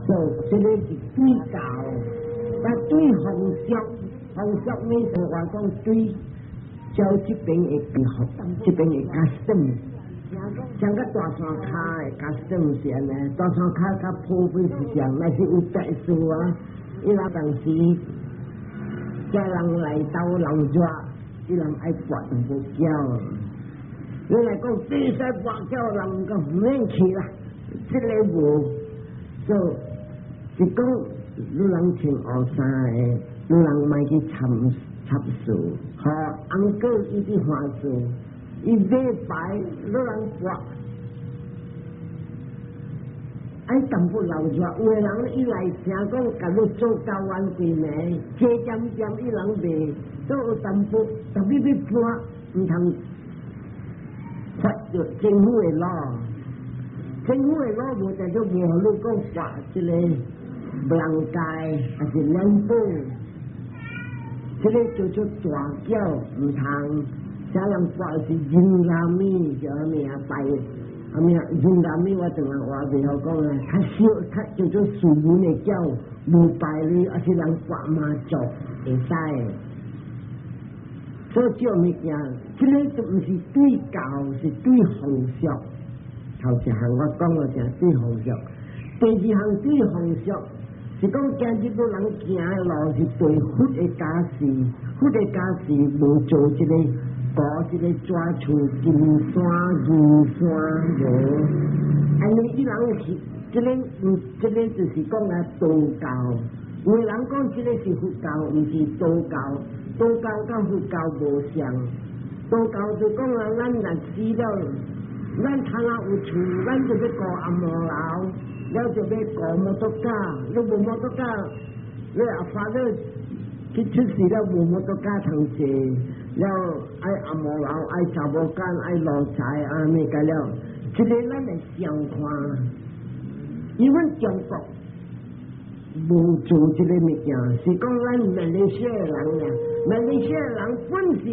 所以這個是對教，但對風俗，風俗咩就話講對照這邊的這邊的 custom，像個大山跤的 custom 是按呢，大山跤較普遍是像，若是有特殊啊，伊拉當時這人來到老熱，伊人愛跋淡薄轎。你來講，這使跋轎人講毋免去啦，這個無，就是講你人穿烏衫的，你人莫去參插樹，吼，翁哥伊佇橫樹，伊買牌，你人跋。愛淡薄老熱，有的人伊來聽講，共你做交彎規暝，坐點點伊人袂做有淡薄，特別欲搬，毋通發著政府的 law，政府的 law 無就做無予你講跋這個人界，還是兩寶，這個叫做大轎毋通，啥人跋是銀拉米叫啥物啊拜。啊咩？雲南米我陣下話袂曉講啊，較少較叫做素門的轎，無拜你，抑是人跋媽祖會使。所以這物件，這個就毋是對教，是對風俗。頭一項我講了就對風俗，第二項對風俗是講今日個人行的路是對佛的教示，佛的教示無做這個。搞這個抓厝金山銀山無，按呢伊人是這個，這個就是講啊道教。有的人講這個是佛教，毋是道教。道教佮佛教無相。道教就講啊，咱若死了，咱倘若有厝，咱就欲顧阿摩樓，了就欲顧摩托卡。你無摩托卡，你阿發了去出事了，無摩托卡通坐。了愛阿摩樓，愛查某囝，愛奴才，啊咩個了？這個咱來相看，因為中國無做這個物件，是講咱馬來西亞人啊，馬來西亞人本是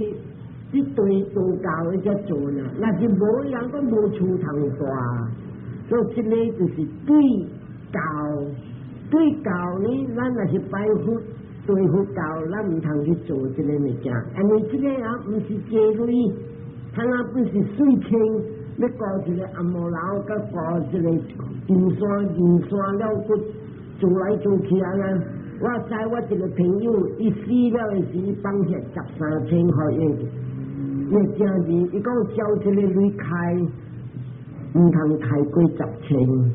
是對道教的才做呢，若是無人講無厝通蹛，所以這個就是對教，對教呢，咱若是拜佛。對佛教，咱毋通去做這個物件，因為這個啊，毋是借鐳，他那本是稅錢，欲顧一個阿摩樓，佮顧一個金山銀山了，閣做來做去啊！我知我一個朋友，伊死了的時，放下13千予伊，伊囝兒，伊講交這個鐳開，毋通開過十千。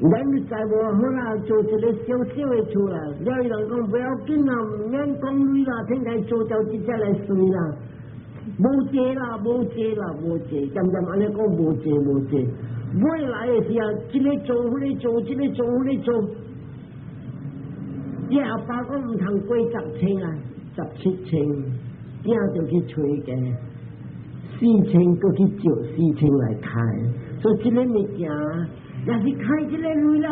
咱你知無？好啦，做一個小小的厝啦，了伊人講不要緊啦，毋免講鐳啦，聽開做掉直接來算啦，無濟啦，無濟啦，無濟，漸漸按呢講無濟無濟。尾來的時候，這個做，彼個做，這個做，彼個做，伊阿爸講毋通過十千啊，17千，囝就去揣個四千，閣去借四千來開，所以這個物件。若是開這個鐳了，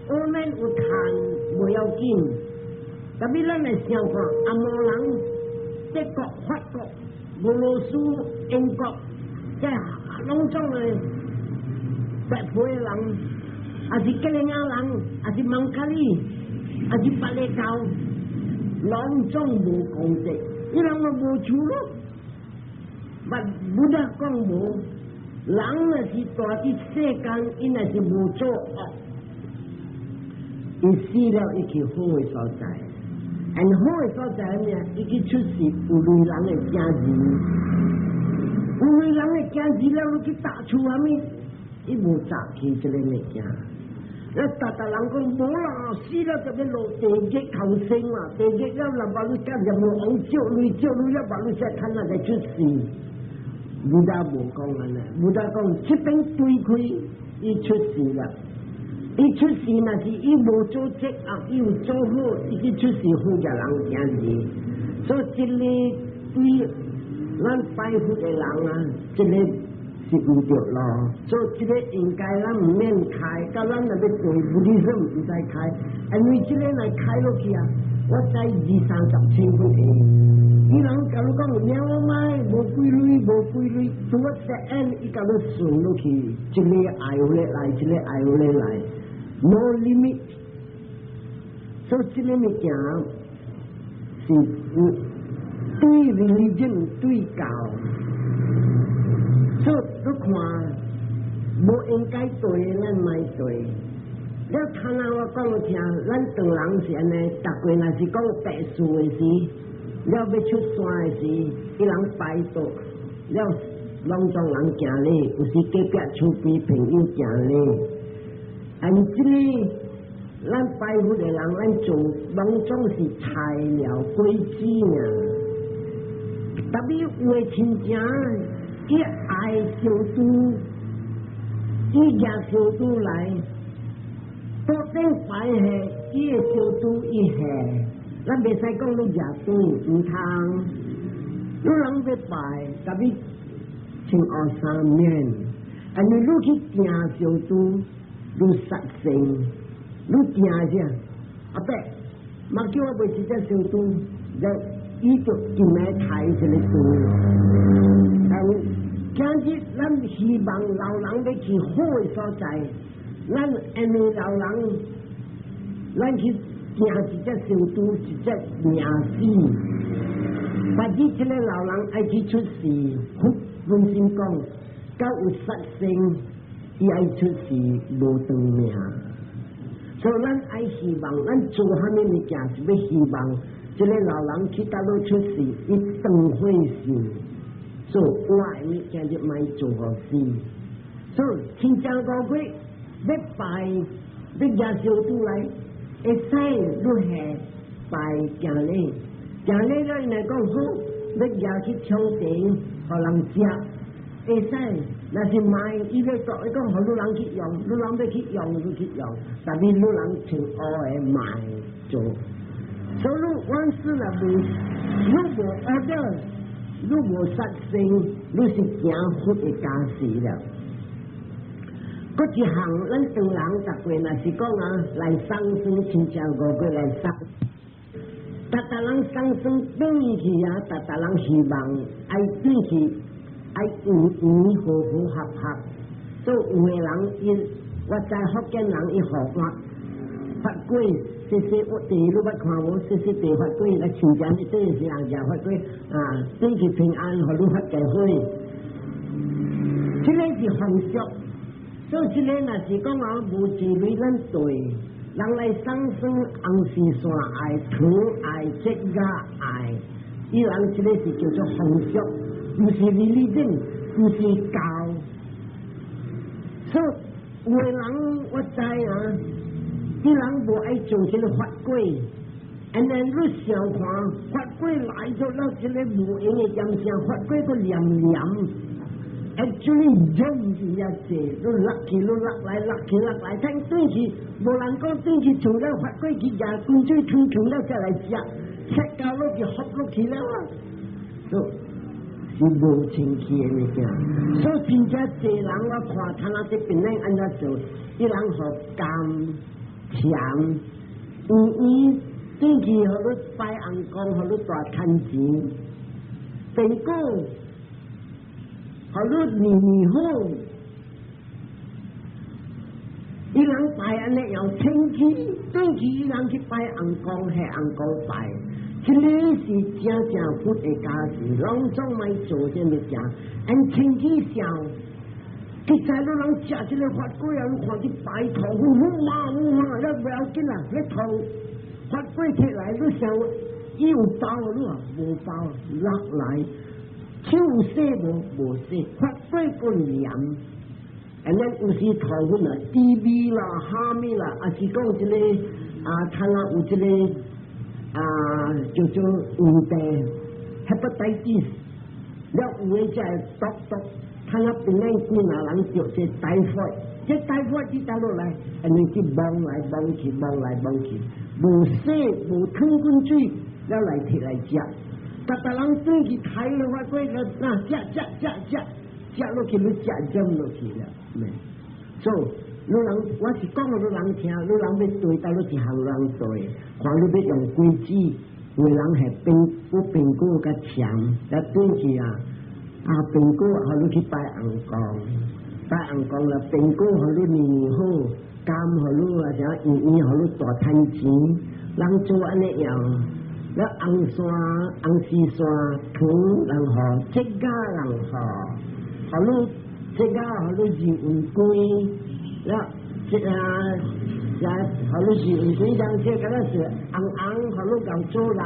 我們有趁無要緊。特別咱來想看，紅毛人、德國、法國、俄羅斯、英國，這攏總的白皮的人，抑是吉蘭人，抑是孟加里，抑是巴厘島，攏總無功德，伊人嘛無厝咯，捌無得講無。人若是蹛佇世間，伊若是無做惡，伊死了伊去好的所在，and 好的所在咩？伊去出世有鐳人的囝兒，有鐳人的囝兒了，你去搭厝啥物？伊無雜去這個物件。那逐逐人講無啦，死了就欲落地獄頭生啦，地獄了若把你干任何往借鐳借鐳了，把你再看那個出世。Buddha 無講按呢，Buddha 講這邊對開，伊出世了。伊出世若是伊無做這惡，伊有做好，伊去出世好額人囝兒。所以這個對咱拜佛的人啊，這個是毋對咯。所以這個應該咱毋免開，佮咱若欲對菩提心毋使開，因為這個來開落去啊，我知二三十千個會。伊人共你講，免我買，無幾鐳，無幾鐳，拄我一按，伊共你順落去，一個愛有咧來，一個愛有咧來。No limit。所以這個物件是有對 religion 對教，所以你看無應該對的，咱莫對。了，頭仔我講予聽，咱唐人是按呢，逐過若是講白事的時，了欲出山的時，伊人拜桌，了攏總人行禮，有時隔壁厝邊朋友行禮。按這個，咱拜佛的人，咱做攏總是材料果子爾。特別有的親情，伊愛燒豬，伊舉燒豬來。到底拜下，伊會燒豬伊下，咱袂使講你舉豬毋通。你人欲拜，特別穿烏衫免，按呢你去訂燒豬，你殺生，你訂啥？阿伯，媽叫我買一隻燒豬，了伊就進來刣一个豬。但今日咱希望老人欲去好的所在。咱因為老人，咱去訂一隻燒豬，一隻命死。萬一這个老人愛去出世，佛本身講，敢有殺生，伊愛出世無長命。所以咱愛希望，咱做蝦米物件是欲希望，這个老人去佗落出世，伊斷火性，做壞物件就莫做予死。所以親像五月欲拜，欲舉燒豬來，會使你下拜行禮，行禮了伊來講好，欲舉去沖茶，予人食，會使。若是莫，伊欲講，伊講予汝人去用，汝人欲去用就去用，但是汝人穿烏的莫做。所以汝萬事若無，汝無惡了，汝無殺生，汝是行佛的加持了。閣一項，咱唐人逐過若是講啊，來送喪，親像五月來送，逐逐人送喪轉去啊，逐逐人希望愛轉去，愛圓圓和和合合。所以有的人伊，我知福建人伊予我發粿，細細我地你捌看無？細細地發粿，來親像你這是人食發粿啊，轉去平安，予你發大火。這个是風俗。所以這个若是講啊，無錢鐳咱對，人來送喪紅絲線愛糖愛節額愛，伊人這个是叫做風俗，毋是 religion，毋是教。所以有的人我知啊，伊人無愛做這个發粿，and then 你想看發粿來咗了，這个無閒的點聲，發粿閣黏黏。Actually 用真正濟，你落去，你落來，落去落來，等轉去，無人講轉去厝了發粿去舉滾水燙燙了才來食，食到落去合落去了啊，所以是無清氣的物件。所以真正濟人我看他那這邊咧按怎做，伊人予甘甜圓圓轉去予你拜尪公，予你大趁錢，蘋果。予你年年好，伊人拜按呢用清氣，轉去伊人去拜尪公，係尪公拜，這个是正正佛的加持，攏總莫做這物件，按清氣想，其實你人食這个發粿啊，你看去拜頭，呼呼嘛呼嘛，你不要緊啦，你頭發粿起來，你想伊有包你話無包落來。手有洗無？無洗，發粿閣黏。按呢有時頭粉啊，TB 啦、蝦米啦，抑是講這个啊，他啊有這个啊叫做黃病，hepatitis，了有的才會毒毒，他啊邊咱幾若人著這 typhoid，這 typhoid 佇佗落來，按呢去摸來摸去，摸來摸去，無洗無燙滾水，了來摕來食。逐逐人轉去刣了發粿，那食食食食食落去，你食針落去了，咩？所以汝人我是講予汝人聽，汝人欲對，佗落一項人對，看你欲用果子，有的人係蘋果蘋果較甜，來轉去啊，啊蘋果予你去拜尪公，拜尪公了，蘋果予你年年好，甘予你啊，啥圓圓予你大趁錢，人做按呢樣，了紅山、紅絲山糖人予，這個人予，予你這個予你入雲歸，了這啊，也予你入雲歸，人這敢若是紅紅，予你共做人，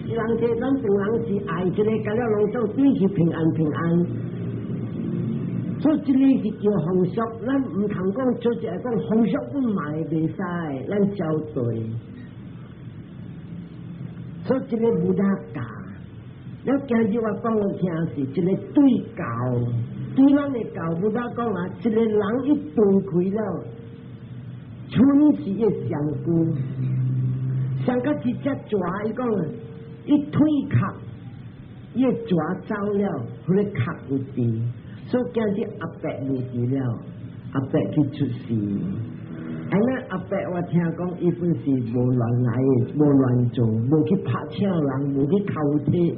人這咱唐人是愛這個，甲了攏總對是平安平安。所以這個是叫風俗，咱毋通講做一個講風俗本嘛會袂使，咱照對。所以這個無得教，了今日我講予聽是這個對教，對咱的教無得講啊，一個人一斷開了，喙是伊上具，上甲一隻蛇，伊講伊退殼，伊的蛇走了，彼個殼有佇。所以今日阿伯無佇了，阿伯去出世。按呢阿伯我聽講，伊本是無亂來的，無亂做，無去拍搶人，無去偷竊，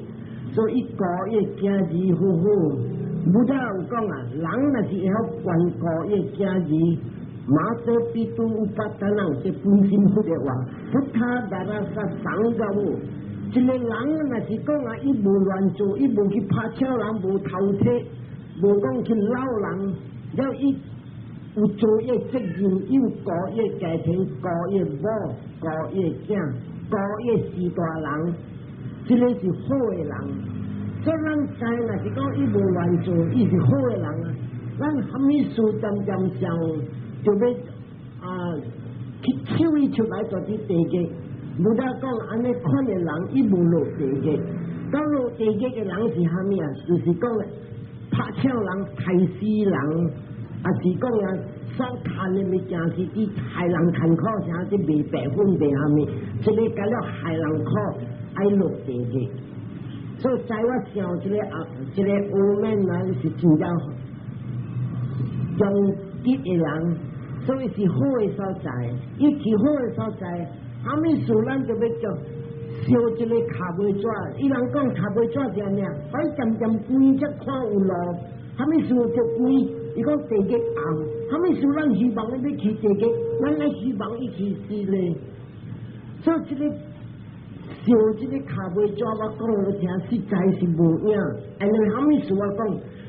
所以伊顧伊囝兒好好。Buddha 有講啊，人若是會曉關顧伊囝兒，馬多比都有巴達人，這本身佛的話，พุทธา達拉薩桑嘎烏。一個人若是講啊，伊無亂做，伊無去拍搶人，無偷竊，無講去撈人，了伊有做伊責任，伊有顧伊家庭，顧伊某，顧伊囝，顧伊四大人，這個是好的人。所以咱知若是講伊無亂做，伊是好的人啊。咱啥物事漸漸想，就欲啊去抽伊出來，做佇地獄。無得講按呢款的人，伊無落地獄。講落地獄的人是啥物啊？就是講拍搶人、刣死人，抑是講啊，所趁的物件是佇害人艱苦，啥佇賣白粉賣啥物，這個甲了害人苦，愛落地獄。所以在我想，這個啊，這個烏面人是真正忠直的人，所以是好的所在。伊去好的所在，啥物事咱就欲叫燒這個跤尾紙。伊人講跤尾紙是按呢，反正漸漸關才看有路。啥物事就關，伊講地獄紅。啥物事咱希望伊欲去地獄，咱愛希望伊去死咧。所以這個燒這個跤尾紙，我講予你聽，實在是無影。因為啥物事我講，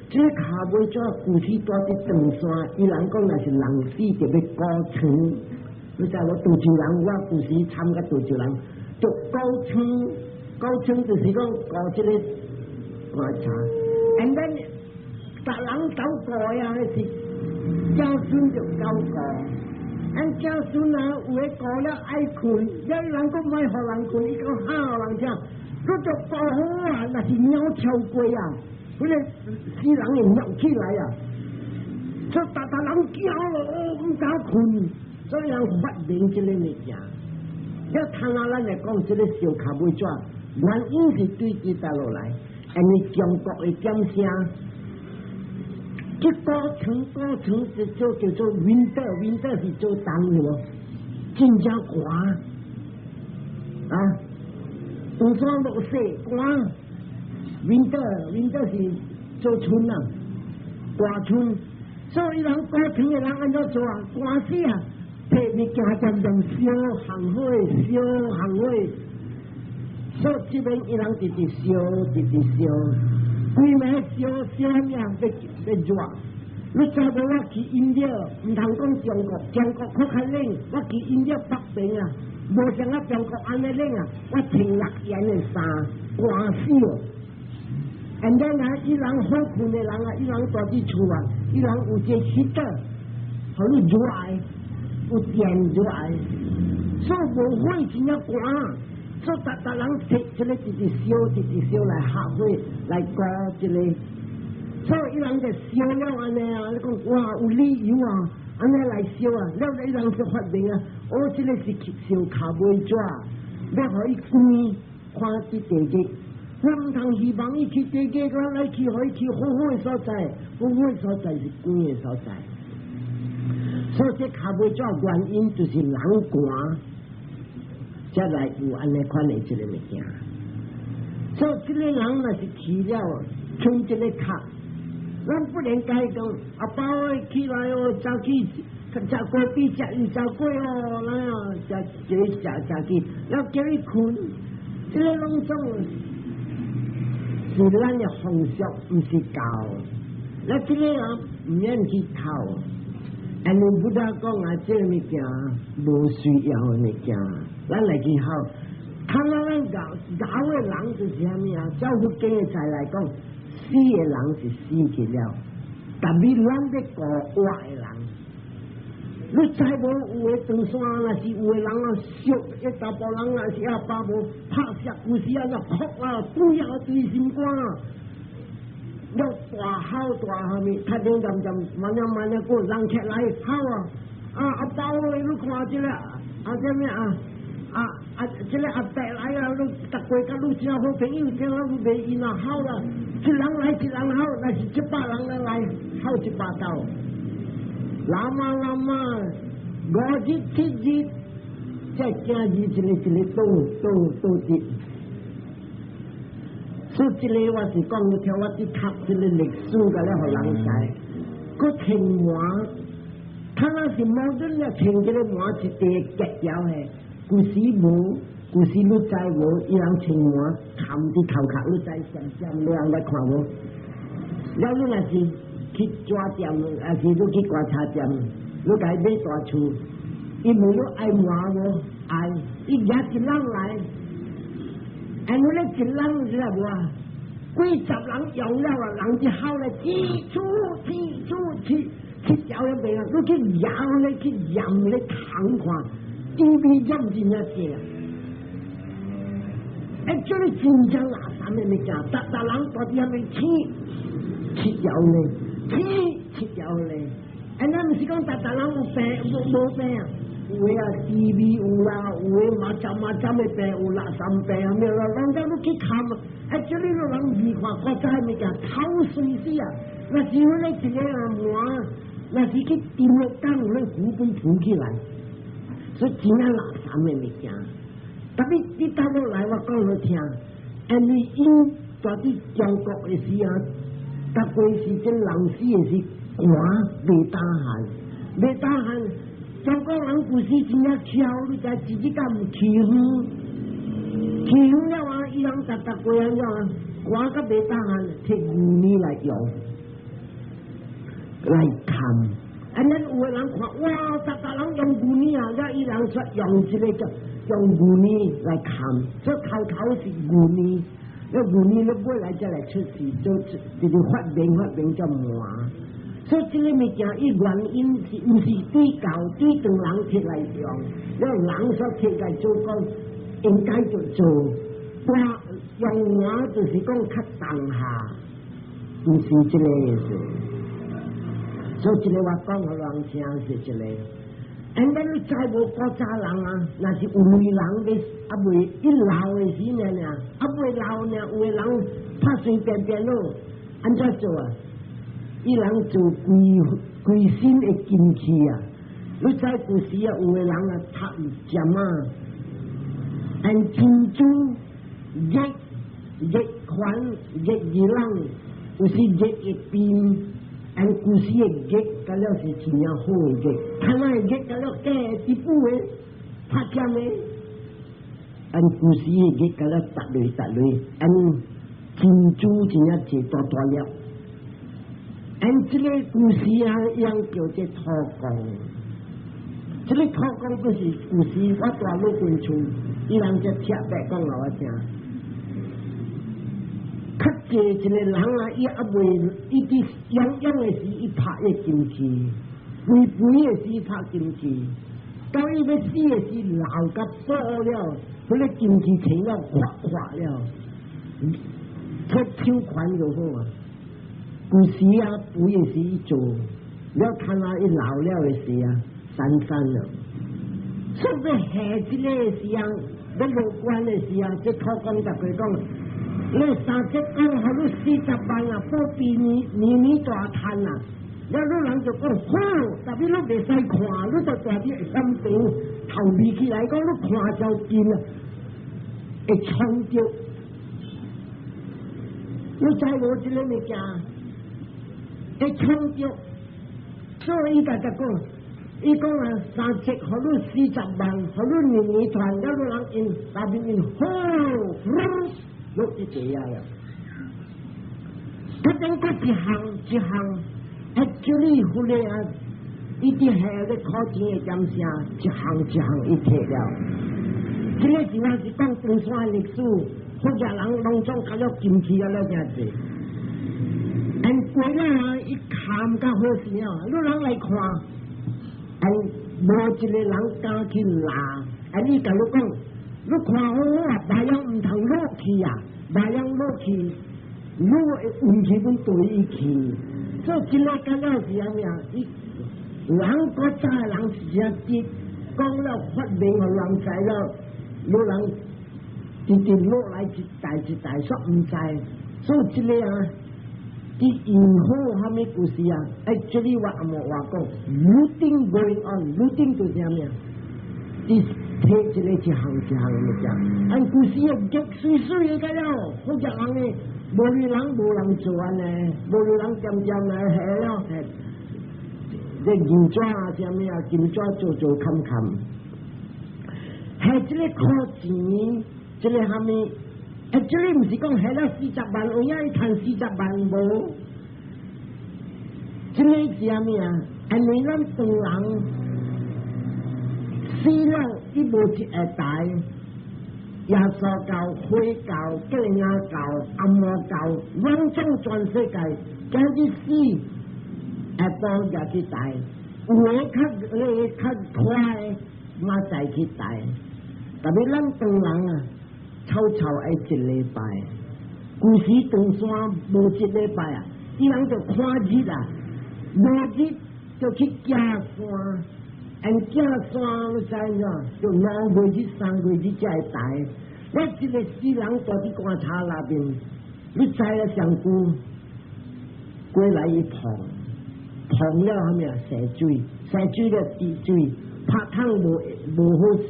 這個跤尾紙舊時住佇長山，伊人講若是人死就欲糊床。你知無？潮州人，我舊時參加潮州人，就糊床，糊床就是講糊這個棺材。And then，逐人走糊呀，彼是子孫就走糊。咱子孫啊，有的糊了愛睏，了人閣莫予人睏，伊講嚇人聽，你就糊好啊，若是鳥跳過啊，彼個死人會尿起來啊，所以逐逐人驚咯，毋敢睏，所以人發明這個物件。了聽啊，咱來講這個燒跤尾紙，原因是對佇佗落來，因為中國的點聲。這糊床糊床就做叫做 winter，winter 是做冬的，真正寒啊！有山落雪寒，winter，winter 是做春啊，寒春。所以人糊床的人按怎做啊？寒死啊！提物件漸漸燒紅火，燒紅火。所以這邊伊人直直燒，直直燒。規暝燒燒啥物啊？欲欲熱。你知無？我去印度，毋通講中國，中國較較冷。我去印度北邊啊，無像啊中國按呢冷啊。我穿六件的衫，寒死哦。And then 啊，伊人好睏的人啊，伊人住佇厝啊，伊人有這 heater，予你熱的，有電熱的，所以無火真正寒。所以逐逐人提這個直直燒，直直燒來合火來糊這個。所以伊人就燒了按呢啊，你講哇有理由啊，按呢來燒啊，了伊人就發明啊，哦，這個是燒跤尾紙，欲予伊關看佇地獄。咱毋通希望伊去地獄，咱來去予伊去好好的所在，好好的所在是關的所在。所以這跤尾紙原因就是人寒，才來有按呢款的這個物件。所以這個人若是去了，剩這個殼，咱不能該講阿爸起來哦，早起食粿比食油炸粿哦，那樣食這食食去，了叫伊睏，這个攏總是咱的風俗，毋是教。那這个啊，毋免去哭。因為 Buddha 講啊，這个物件無需要的物件，咱來去好。看咱𠢕𠢕的人就是啥物啊？照佛經的菜來講，死的人是死去了，但是咱欲顧活的人。你知無有的唐山，若是有的人啊，熟一查埔人，若是阿爸無拍攝故事啊，那哭啊，對啊對心肝啊，了大吼大蝦米，較緊漸漸慢慢慢慢過人起來吼啊，啊阿爸喂，你看這个啊這咩啊啊啊這个阿伯來啊，你逐過佮你真好朋友，聽啊你袂因啊吼啦，一人來一人吼，若是100人來吼100道。喇嘛喇嘛，5日7日，再行入一个一个倒倒倒佇。所以這个我是講，你聽我佇讀這个歷史，共了予人知。閣穿縵，他若是矛盾了，穿這个縵一塊結條的，舊時無，舊時你知無？伊人穿縵含佇頭殼，你知閃閃，你人來看無？了你若是去紙店，還是你去觀察店，你共伊買大厝，伊問你愛縵無？愛，伊舉一人來，哎，你咧一人知無啊？幾十人用了啊，人就吼咧，起厝起厝起起條也袂啊！你去驗咧，去驗咧，通看，甜味染真正濟啊！哎，這個真正垃圾的物件，逐逐人蹛佇遐面起七條咧。起七條咧，哎，咱毋是講逐逐人有病，無無病啊？有的啊，TB 有啦，有的嘛針嘛針的病，有垃圾病啊，咩啦？人家都去看啊，哎，這裡個人未看古早的物件，頭水死啊！若是阮咧一個啊縵，若是去沉落港，咧浮飛浮起來，所以真正垃圾的物件。特別你倒落來，我講予聽，因為𪜶蹛佇中國的時啊。逐過時陣人死的是寒袂當寒，袂當寒。中國人舊時真正巧，你知一日敢毋起風，起風了啊，伊人逐逐過安怎啊？寒甲袂當寒，摕牛奶來用，來崁。啊，咱有的人看，哇，逐逐人用牛奶啊，了伊人說用這个叫用牛奶來崁，所以頭頭是牛奶。那牛奶你尾來才來出世，做就是發明發明叫縵。所以這個物件，伊原因是毋是對舊對唐人摕來用，了人所摕來做講應該就做。我用縵就是講較當下，毋是這个意思。所以這个我講予人聽是這个。and then 你知無古早人啊，若是有人欲猶未伊老的時爾爾，猶未老爾，有的人拍隨便便咯，按怎做啊？伊人做規規身的金器啊！你知舊時啊，有的人啊讀針啊，按珍珠、玉、玉環、玉耳籠，有時玉的邊。按舊時的玉，甲了是真正好的玉，看那玉甲了假的、一部的、拍針的，按舊時的玉甲了搭落搭落，按珍珠真正濟大大粒。按這个舊時啊，樣叫做土公。這个土公不是舊時我蹛老君厝，伊人才特別講予我聽。較濟一個人啊，伊猶未，伊佇養養的時，伊拍伊金器，肥肥的時拍金器，到伊欲死的時老甲薄了，彼个金器穿了垮垮了，脫手環就好啊。舊時啊，肥的時伊做，了看啊，伊老了的時啊，散散了。所以欲下這个時候，欲落關的時候，這土公逐個講。你三節講，予你40萬啊，保庇年年年大趁啊！了你人就講好，特別你袂使看，你就蹛佇險場頭眉起來講，你看較近啊，會衝著。你知無這个物件？會衝著，所以伊共講，伊講啊，三節予你40萬，予你年年賺，了你人因內面因好，落佇地下了。佢等過一項一項，actually 忽咧啊，伊佇下咧考錢的點聲，一項一項伊摕了。這個是我是講長山歷史，福建人攏總較了金氣了了誠濟。但過了啊，伊看較好勢啊，你人來看，但無一個人敢去鬧。啊，你共你講，你看好好啊，別樣毋通落去啊，別樣落去，你會運氣阮對伊去。所以這個感覺是啥物啊？伊人古早的人是誠直，講了發明予人知了，有人直直落來一代一代，煞毋知。所以這個啊，佇銀行啥物故事啊？哎，這裡我也無話講，looting going on，looting 就是啥物啊？佇摕一個一項一項物件，按故事啊，極媠媠的個了，福建人的無理人無人做按呢，無理人漸漸來下了，這銀紙啊，啥物啊，金紙做做冚冚，係這個靠錢，這個啥物？欸，這裡毋是講還了四十萬，有影伊趁四十萬無？這個是啥物啊？因為咱唐人死了，伊無一個台，耶穌教、回教、格林亞教、按摩教，攏總全世界，今日死下晡也去台，有的較咧較快的，嘛再去台。特別咱唐人啊，臭臭愛一禮拜，舊時長山無一禮拜啊，伊人就看日啊，無日就去行山，按行山你知影？就2個月、3個月才會台。我一個死人蹛佇棺材內面，你知影上久過來伊膨，膨了啥物啊？洗水，洗水了滴水，拍湯無無好勢。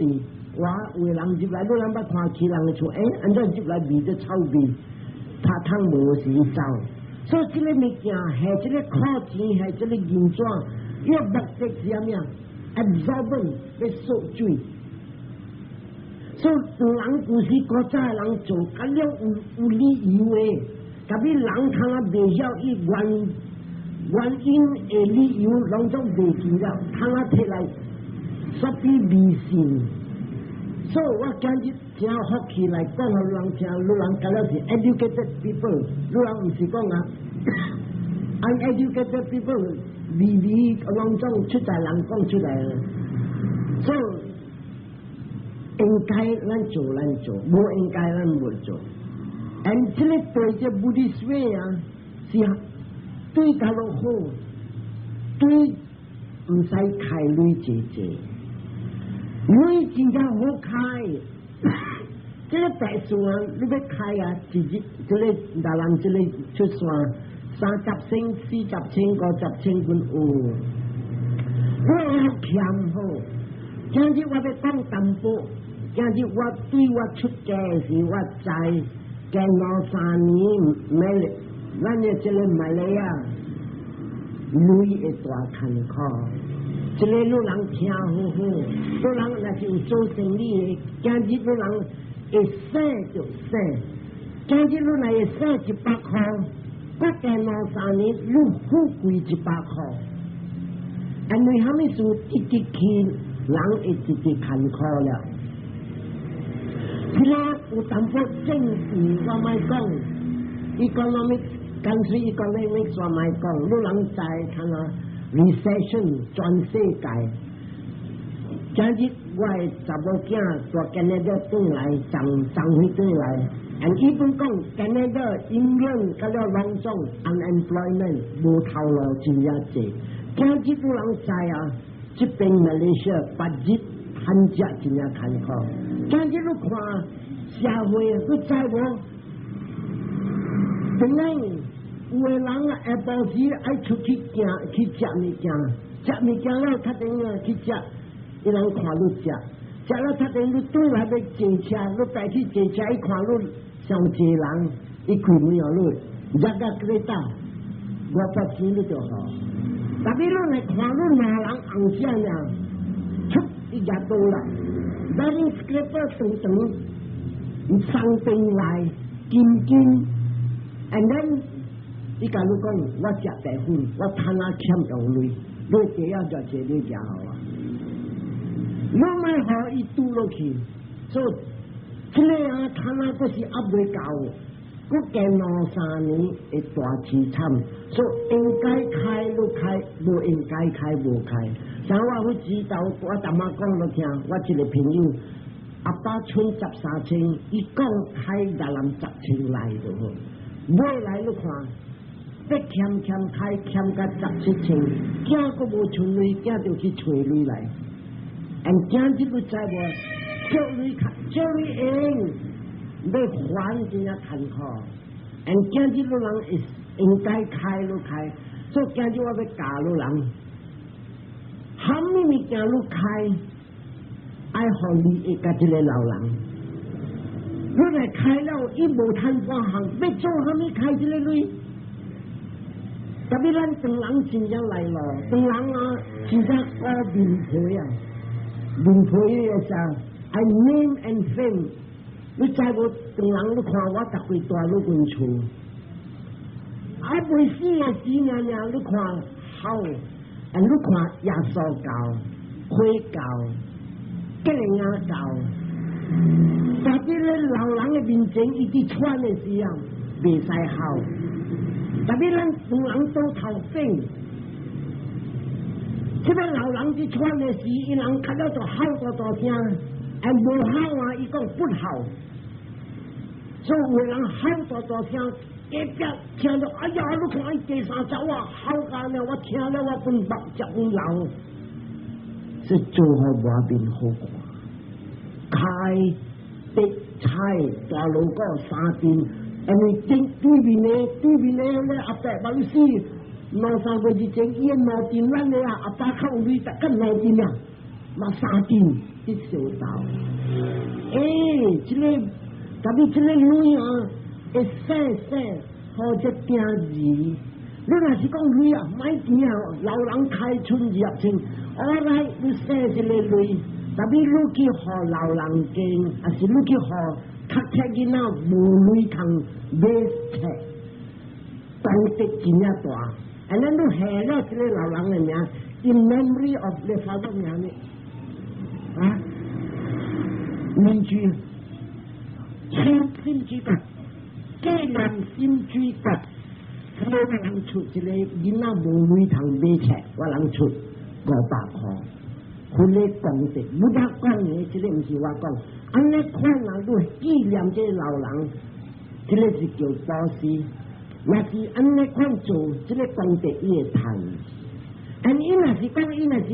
我有的人入來，你人捌看其人的厝，欸，按怎入來味做臭味？拍湯無時走，所以這個物件係這個靠錢，係這個銀紙，伊個目的是啥物啊？absorbent 欲索水。所以人舊時古早的人做，較了有有理由的，特別人通啊袂曉伊原原因的理由，攏總袂記了，通啊提來煞比迷信。所以我今日誠福氣來講，予人聽，予人感覺是 educated people，予人毋是講啊，uneducated people，微微攏總出在人講出來，所以應該咱做咱做，無應該咱無做。and 這個對這 Buddhist way 啊，是對較落好，對毋使開鐳濟濟。鐳真正好開，這個白數啊，你欲開啊，一日這個大人這個出山30千、40千、50千分有。我欠好，今日我欲講淡薄，今日我對我出家時，我知經兩三年沒，咱的這個馬來亞鐳會大艱苦。這個你人聽好好，你人若是有做生意的，今日你人會省就省。今日你若會省100箍，過加兩三年，你富貴100箍。因為啥物事直直去，人會直直艱苦了。這個有淡薄政治，我莫講，economic，乾脆 economic 我莫講，你人知看啊？recession 全世界，今日我的查某囝帶加拿大轉來，送送回轉來，按伊本講加拿大英語甲了攏總 unemployment 無頭路真正濟，今日有人知啊，這邊馬來西亞別日旱食真正艱苦，今日你看社會，你知無？等下有的人啊，下晡時愛出去行去食物件，食物件了，較頂啊去食，伊人看你食，食了較頂你轉來欲坐車，你帶去坐車，伊看你傷濟人，伊開門予你，入個 kereta，500錢你就予。特別你來看你兩人紅線啊，出伊也到啦，wedding scraper 長長，送轉來金金，and then 伊共你講，我食白粉，我趁啊欠用鐳，你第一就這你食好啊。你莫予伊拄落去，所以這個啊，趁啊，閣是猶未夠，閣加兩三年會大淒慘，所以應該開就開，無應該開無開。像我去知道，我淡仔講予聽，我一個朋友阿爸剩13千，伊講開越南10千來就好，尾來你看，欲欠欠開欠甲17千，囝閣無剩鐳，囝就去揣鐳來。and 今日你知無？借鐳借鐳用，欲還真正艱苦。and 今日你人會應該開就開，所以今日我欲教你人，啥物物件你開，愛予利益共這個老人。你來開了，伊無趁半項，欲做啥物開這個鐳？特別咱唐人真正來咯，唐人啊，真正顧面皮啊，面皮的啥？愛 name and fame。你知無？唐人你看我逐幾蹛佇阮厝，啊未死的時爾爾，你看好，啊你看耶穌教、回教、格林亞教，特別咧老人的面前，伊佇喘的時候，袂使吼。特別咱唐人倒頭頂，這個老人佇喘的時，伊人較了就吼大大聲，啊無吼啊，伊講不吼。所以有人吼大大聲，隔壁聽到，哎呀，你看伊第三走啊，吼甲了，我聽了我分目接阮老，是做予外面好看，開得菜大鑼鼓三陣。因為對對面的對面的咧阿伯萬死，兩三個月之前，伊的兩陣，咱的啊阿爸較有鐳，逐個兩陣啊，嘛三陣去相鬥。欸，這個特別這個鐳啊，會細細予這囝兒。你若是講鐳啊，莫錢啊，老人開剩20千，我來你省這個鐳，特別你去予老人家，還是你去予較冊囡仔無鐳通買冊，功德真正大。按呢你下了這個老人的名，in memory of the father 名呢？啊？民主，心心之國，紀念心之國，我人出一個囡仔無鐳通買冊，我人出500箍，分咧功德，你得講的，這個毋是我講。按呢款啊，你紀念這個老人，這個是叫布施。若是按呢款做，這個功德伊會趁。但伊若是講，伊若是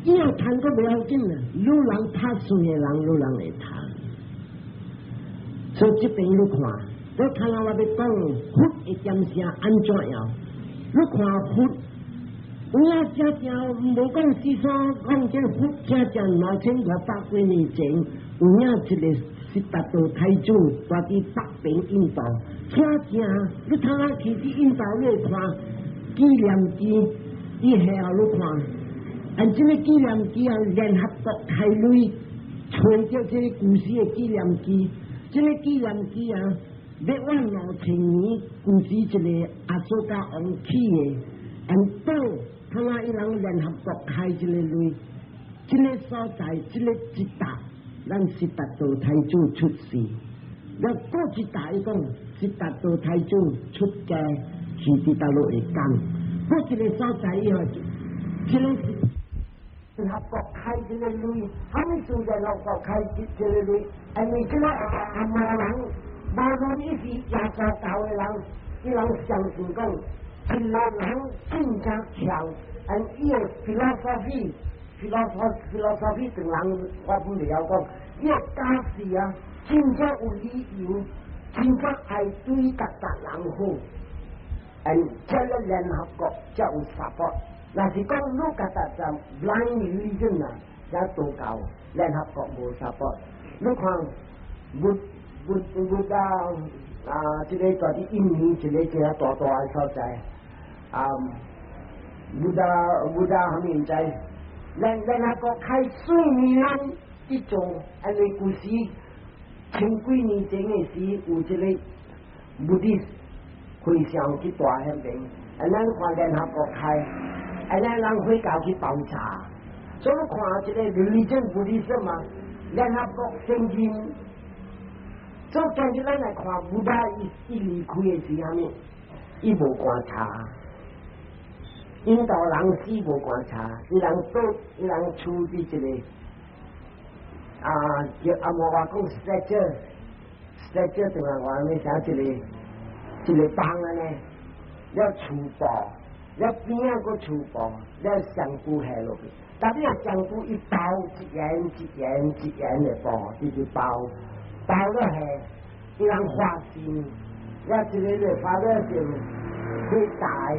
伊要趁閣袂要緊啊，愈人拍算的人，愈人會趁。所以這邊你看，我看下我欲講佛的點聲按怎樣？你看佛，有影正正無講是說講這個佛正正2500幾年前，有影一個悉達多太子蹛佇北邊印度，正正你通仔去佇印度你會看紀念機，伊下後你看，按這個紀念機啊，聯合國開鐳，揣著這個舊時的紀念機，這個紀念機啊，欲往2000年舊時一個阿蘇加王起的，按倒通仔伊人聯合國開這個鐳，這個所在，這個一搭，咱悉達多太子出世，了過一搭伊講悉達多太子出家去佇佗落會講，過一個所在以後，這個是聯合國開這個鐳，啥物事聯合國開這這個鐳？因為這個阿無人，無論伊是耶穌教的人，伊人相信講，這個人真正強，按伊的 philosophy，philosophy 唐人我本袂曉講，伊的教示啊，真正有理由，真正愛對逐逐人好，按這個聯合國才有 support。若是講你家己就 blind religion 啊，才道教聯合國無 support。你看，不不不到啊，這個蹛佇印尼一個這個大大的所在，啊，Buddha Buddha 蝦米毋知，聯合國開四年人去做，因為古時千幾年前的時有這個 Buddhist 和尚去住彼邊，啊，咱看聯合國開，啊，咱人回教去包查，所以看這個 religion Buddhism 嘛，聯合國承認。所以今日咱來看 Buddha 伊伊離開的時蝦米，伊無棺柴。印度人死無棺柴，伊人倒伊人處佇這個啊，叫阿摩話講 stretcher，stretcher 就係話你寫一個一個棒按呢，了厝布，了邊仔閣厝布，了香菇下落去，但你若香菇一包一元一元一元的布，直直包，包了下，伊人發心，了這個咧發了就會大。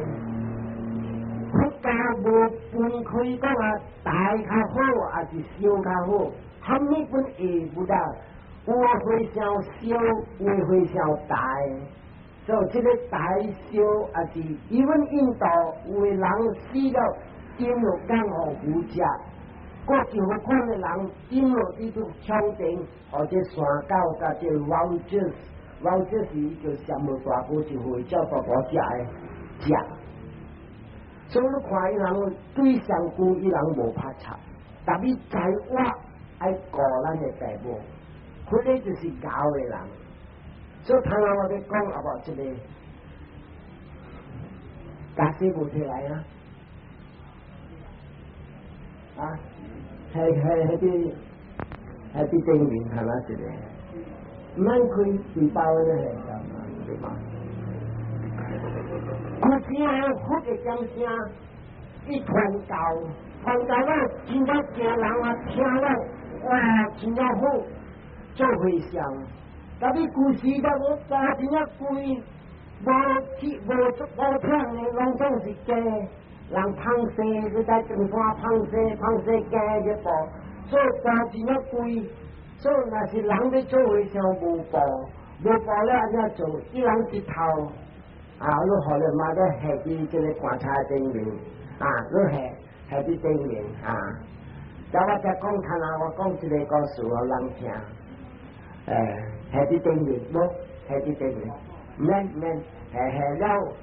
佛教無分開講啊，大較好，還是小較好？蝦米本會不得？有的和尚小，有的和尚大。所以這個大小也是，因為印度有的人死了，丟落江予魚食；過就好款的人丟落佇個窗頂，或者山狗佮這 vultures，vultures 是叫什麼大哥，是會叫大大隻的食。所以你看伊人對上久，伊人無拍插，但伊在我愛顧咱的爸母，彼個就是𠢕的人。所以頭先我咧講啊無這個，家私無摕來啊？啊，係係彼係佇頂面係嘛一個，毋免開背包咧係對嗎？古時候佛的講聲，伊傳教，傳教了真正驚人啊，聽了哇，真正好，做和尚。但你古時的我家真正貴，無鐵無無聽的，攏總是假。人芳生，你在中山芳生，芳生加這布，所以家真正貴。所以若是人欲做和尚無布，無布了按怎做？一人一頭。啊！你予你媽咧下佇這個棺材頂面，啊！你下下佇頂面啊！然後我再講看啊，我講一個故事予人聽。欸，下佇頂面，無下佇頂面，毋免毋免，下下了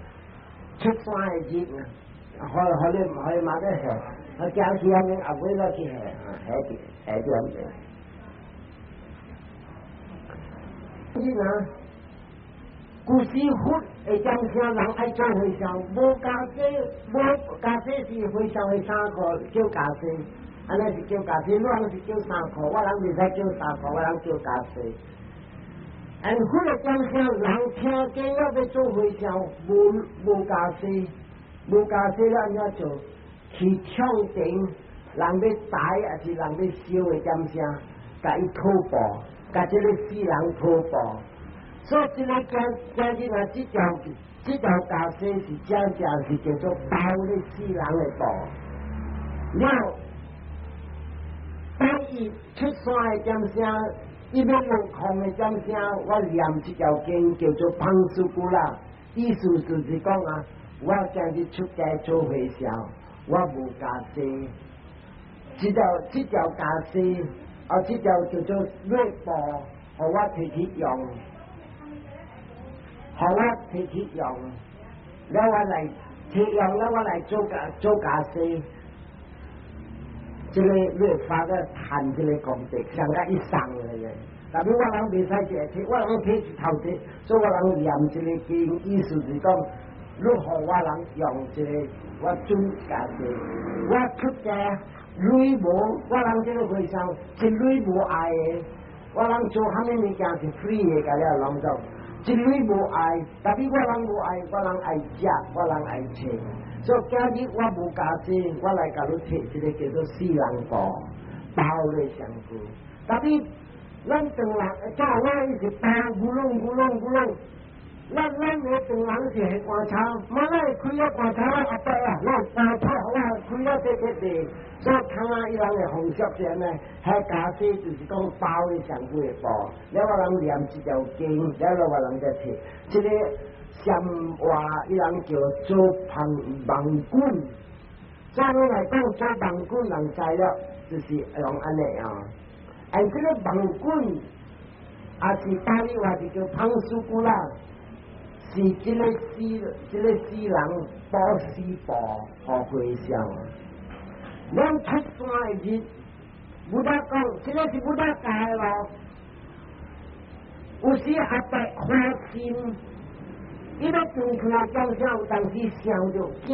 出山的日，予予你予你媽咧下，我行去遐面後尾落去下，下佇下佇遐面。你啊？古時佛會講聲人愛做和尚，無袈裟，無袈裟是和尚的衫褲叫袈裟，按呢是叫袈裟，你人是叫衫褲，我人袂使叫衫褲，我人叫袈裟。按佛的講聲人聽見了欲做和尚，無無袈裟，無袈裟了按怎做？去唱頂，人欲抬抑是人欲燒的點聲，共伊討布，共這个死人討布。所以這个今今日啊，這條這條袈裟是真正是叫做包咧死人的布。了，當伊出山的點聲，伊欲落空的點聲，我念這條經叫做磅數古啦，意思就是講啊，我今日出家做和尚，我無袈裟，這條這條袈裟，啊，這條叫做瘧布，予我提去用。予我提去用，了我來提用了我來做家做家私，這个你會發個談這个功德，上個一送來的。但是我人袂使一個提，我人提一頭提，所以我人念這个經，意思是講，你予我人用這个，我準家己，我出家鐳無，我人這个和尚一鐳無愛的，我人做蝦米物件是 free 的，共了攏總。一鐳無愛，但是我人無愛，我人愛食，我人愛穿。所以今日我無家私，我來共你提這个叫做死人布，包咧身軀。但是咱唐人早我伊是包牛籠牛籠牛籠，咱咱的唐人是下棺材，媽來開了棺材阿伯啊，我棺材我開了這這這，所以看啊伊人的風俗是按呢，彼家私就是講包咧上貴的布，了我人念這條經，了我人才提，這个。暹話，伊人叫做彭網棍。所以來講做網棍人知了，就是用按呢啊。哎，這個網棍也是巴利話是叫 Pañsukula，是這個死人布施布予和尚。咱出山的日，Buddha 講，這個是 Buddha 教的咯。有時阿伯歡心，伊欲轉去的當下，有當時想著囝，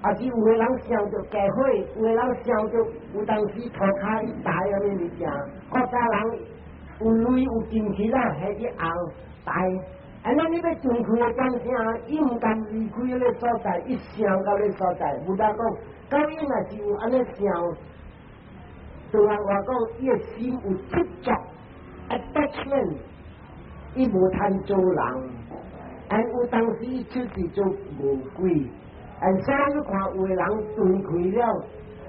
抑是有的人想著家伙，有的人想著有當時塗跤伊大按呢物件。古早人有鐳有金錢啦，彼去紅大。按呢你欲轉去的當下，伊毋甘離開彼個所在，伊想到彼個所在。Buddha 講，到伊若是有按呢想，對人話講，伊的心有執著。attachment，伊無通做人，and 有當時伊出世做餓鬼，and 所以你看有的人斷開了，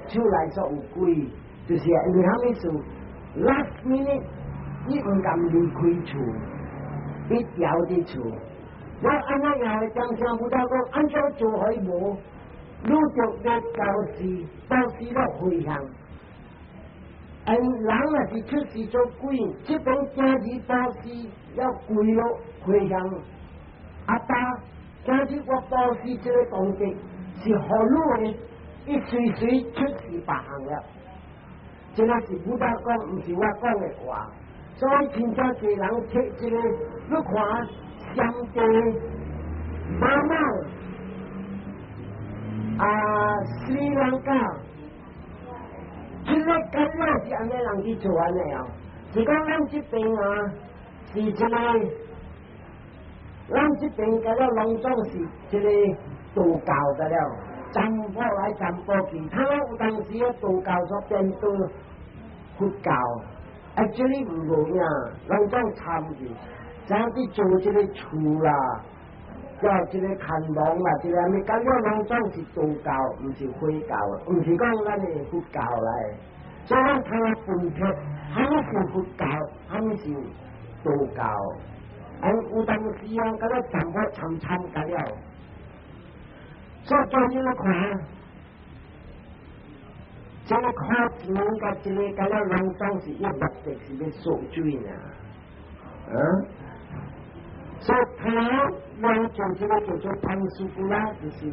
手內煞有鬼，就是因為啥物事？last minute，伊毋甘離開厝，伊牢佇厝。我按呢樣的當下，Buddha 講按怎做予伊無？你著欲布施，布施了迴向。嗯，人若是出世做鬼，這種今日布施要跪落迴向阿爸，今日我布施這個功德是予你的，伊隨隨出世別項了。這個是 Buddha 講，毋是我講的話。所以真正濟人提這個，你看上帝媽媽啊，斯里蘭卡。這個敢若是按呢人去做按呢哦，是講咱這邊啊，是這個，咱這邊個了攏總是這個道教的了，占卜來占卜去，他有當時啊道教所變做佛教，啊這裡毋無影，攏總參去，怎去做這個厝啦，叫這個牽亡啦，這個啥物，感覺攏總是道教，毋是佛教，毋是講咱的佛教來。所以咱通分別，啥物是佛教，啥物是道教。啊，有當時啊，感覺淡薄參參加了。所以做這個看，這個看錢佮這個佮了攏總是伊目的是欲掃水爾。啊？所以他人做這個叫做 Pañsukula，就是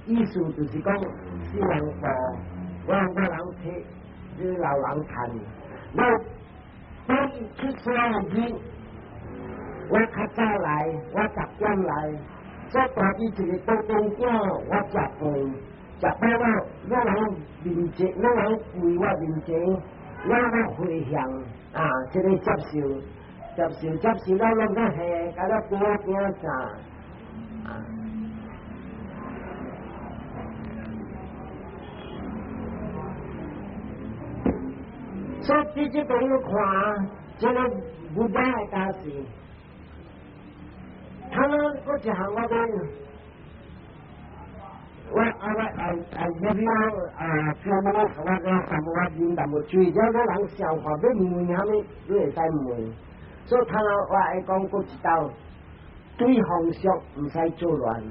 意思就是講死人布，我人提，這個老人趁。我當伊出山的日，我較早來，我10點來，所以大致一個倒中點，我食飯，食飽了，我人面前，我人跪我面前，我我迴向啊，這個接受。接受接受了，攏較下，佮了變變啥啊？所以這這邊你看，這個 Buddha 的教示，他們嗰一項我講，我啊我啊啊入了啊，叫我我講淡薄仔啉淡薄水，了個人笑話欲問啥物，你會使問。所以他我愛講閣一道，對風俗毋使做亂，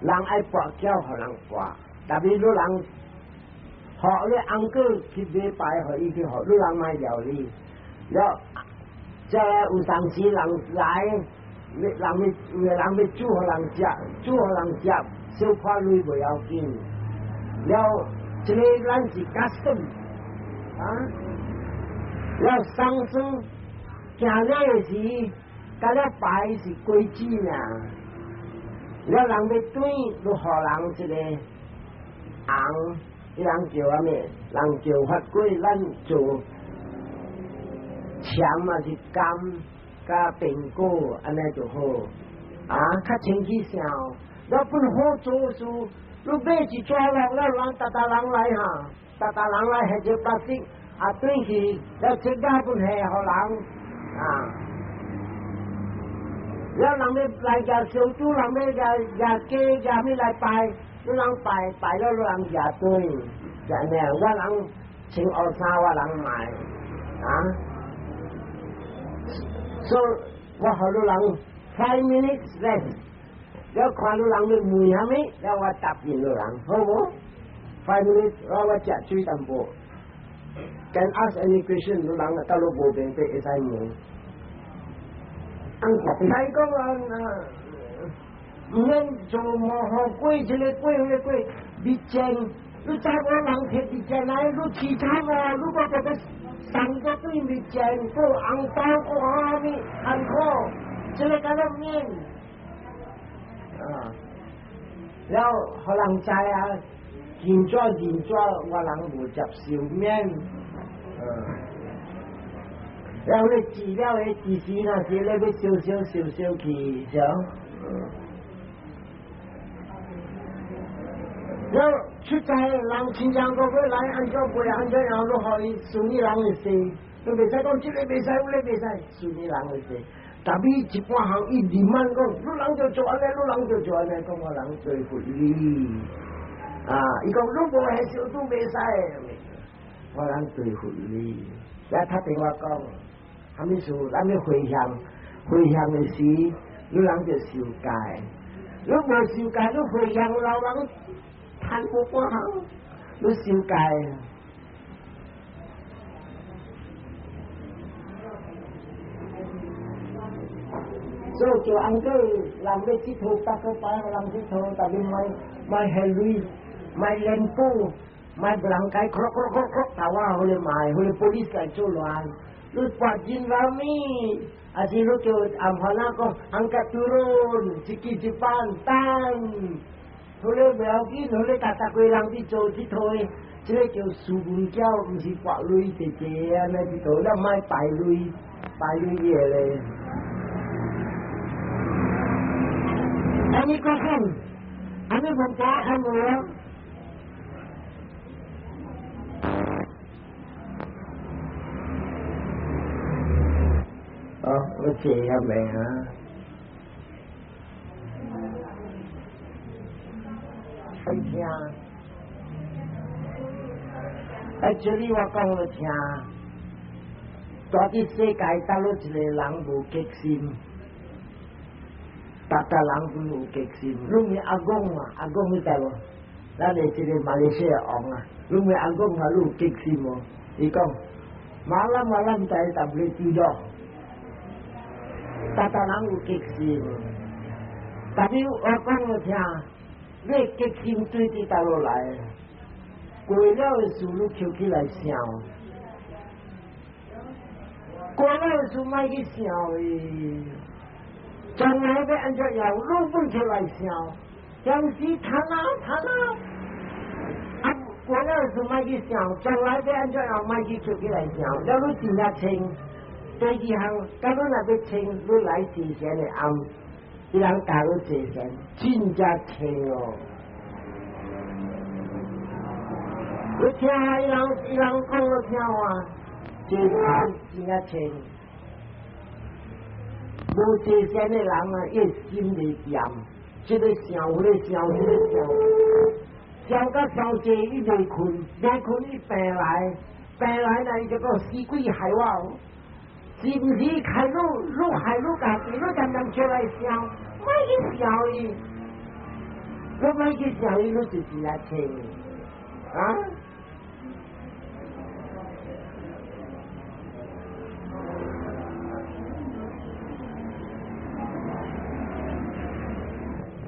人愛跋筊予人跋，特別你人，予你翁哥去買拜，予伊去予，你人莫料理。了，這有當時人來，人欲有的人欲煮予人食，煮予人食，小可鐳袂要緊。了，這個咱是 custom，啊，了喪生。行禮時，佮了拜是規矩爾。了人欲轉，就予人一個紅，伊人叫啥物？人叫法過，咱做簽抑是柑佮蘋果，按呢就好。啊，較清氣想。了本好做事，你買一逝落，了人逐逐人來哈，逐逐人來彼個白色，啊轉去了這個本下予人。啊！了人欲來舉燒豬，人欲舉舉雞舉啥來拜，你人拜拜了，你人舉轉，就按呢，我人穿烏衫，我人買啊。所以我予你人5 minutes rest，了看汝人欲問啥物，了我答應汝人，好無？5 minutes，我食水淡薄。Can ask any question，汝人到汝無明白會使問。使講啊，毋免做無好鬼，這個鬼，彼個鬼，你見，你知無人摕佇前來，你淒慘哦，你無覺得送個對面前，閣紅包，閣啥物艱苦，這個敢若免啊，了，予人知啊，認怎認怎，我人無接受免，了你治療的知識若是咧欲燒燒燒燒去，是了出在人親像講欲來按怎過，按怎樣，你予伊順伊人的勢，你袂使講這个袂使，彼个袂使，順伊人的勢。但伊一般行，伊慢慢講，汝人就做按呢，汝人就做按呢，講我人對付你。啊，伊講汝無下小都袂使，我人對付你。來打電話講，啥物事？咱欲回向，回向的時，汝人就受戒。汝無受戒，汝回向老人趁無半項，汝受戒。所以做 uncle，人欲𨑨迌，逐個擺予人𨑨迌，特別莫莫還鐳，莫練鼓，莫人家敲敲敲敲頭啊，予你賣，予你 police 來作亂。你跋真老物，還是你叫阿婆仔講，angkat turun，一支一班等，予你袂要緊，予你逐逐個人去做𨑨迌，這个叫事文教，毋是跋鐳濟濟按呢𨑨迌，了莫敗鐳，敗鐳個咧。Any question？按呢問題還無？哦，我這樣未啊？愛聽。哎，這裡我講予聽，蹛佇世界，倒落一个人無激心，逐逐人攏有激心。你問阿公啊，阿公你知無？咱的這个馬來西亞王啊，你問阿公啊，你有激心無？伊講，malam malam saya tak boleh tidur。逐逐人有激心，但是我講予聽，你激心對佇佗落來？過了的事，你抾起來想；過了的事，莫去想伊。將來欲按怎樣，你本出來想。將時貪啊貪啊，啊過了的事莫去想，將來欲按怎樣，莫去抾起來想。了你真正清，第二項，假汝若欲清，你來坐禪的暗，伊人教你坐禪，真正清哦。你聽伊人，伊人講你聽話，坐禪真正清。無坐禪的人啊，伊心袂掂，這个想，彼个想，彼个想，想甲傷濟，伊袂睏，袂睏伊病來，病來呢，伊就講死鬼害我，是毋是害汝？汝害汝家己，汝常常出來想，莫去想伊，你莫去想伊，你就真正清，啊？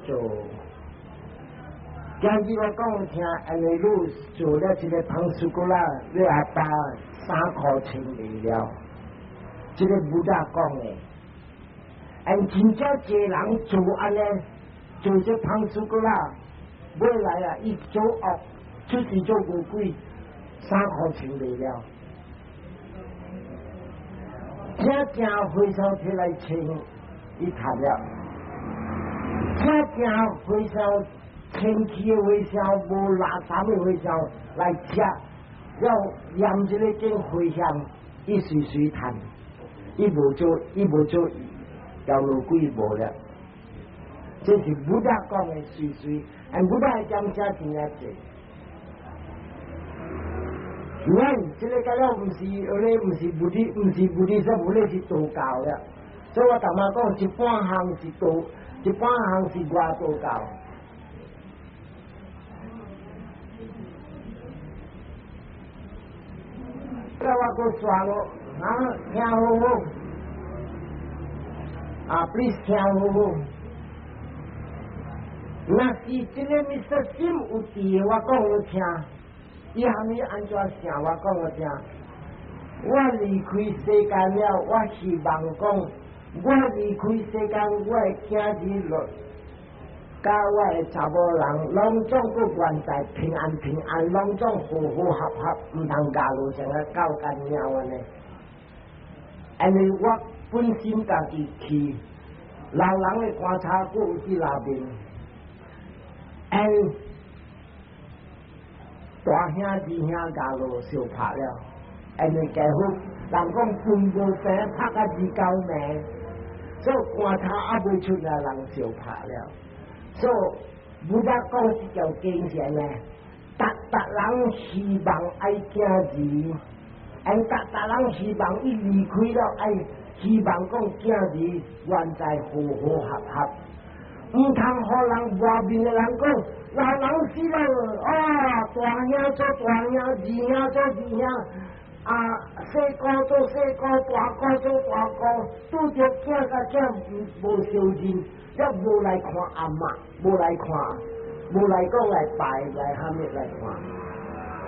做，今日我講聽，按呢汝做了這个 pangsukul 啦，你阿爸衫褲穿袂了，這个 Buddha 講的，按真正濟人做按呢，做這 pangsukul 啦，尾來啊，伊做惡，出世做餓鬼，衫褲穿袂了，正正回頭摕來穿，伊讀了。正正和尚清氣的和尚，無垃圾的和尚來食，了念這个經回向，伊隨隨趁，伊無做，伊無做，掉落鬼無了。這是 Buddha 講的隨隨，按 Buddha 的講者真正濟。咱這个個了毋是，彼毋是 Buddhist，毋是 Buddhist，無咧是道教了。所以我頭仔講一半項是道，一半項是外道教。我閣煞咯，啊，聽好好，啊，please 聽好好。若是這个 Mr. Sim 有佇，我講予聽，伊蝦米按怎想，我講予聽。我離開世間了，我希望講，我離開世間，我的囝兒落，佮我的查某人，攏總閣願在平安平安，攏總和和合合，毋通咬落成個狗干貓按呢。因為我本身家己去，老人的棺材閣有佇內面。And 大兄二兄咬落相拍了，因為家父人講分無平，拍甲二九暝，所以棺材猶未出來，人相拍了。所以佛講這條經是按呢，逐逐人希望愛囝兒，and 逐逐人希望伊離開了，愛希望講囝兒願在和和合合。毋通予人外面的人講，老人死了，啊，大兄做大兄，二兄做二兄，啊，細哥做細哥，大哥做大哥，拄著囝佮囝無相認，猶無來看阿嬤，無來看，無來講來拜來蝦米來看。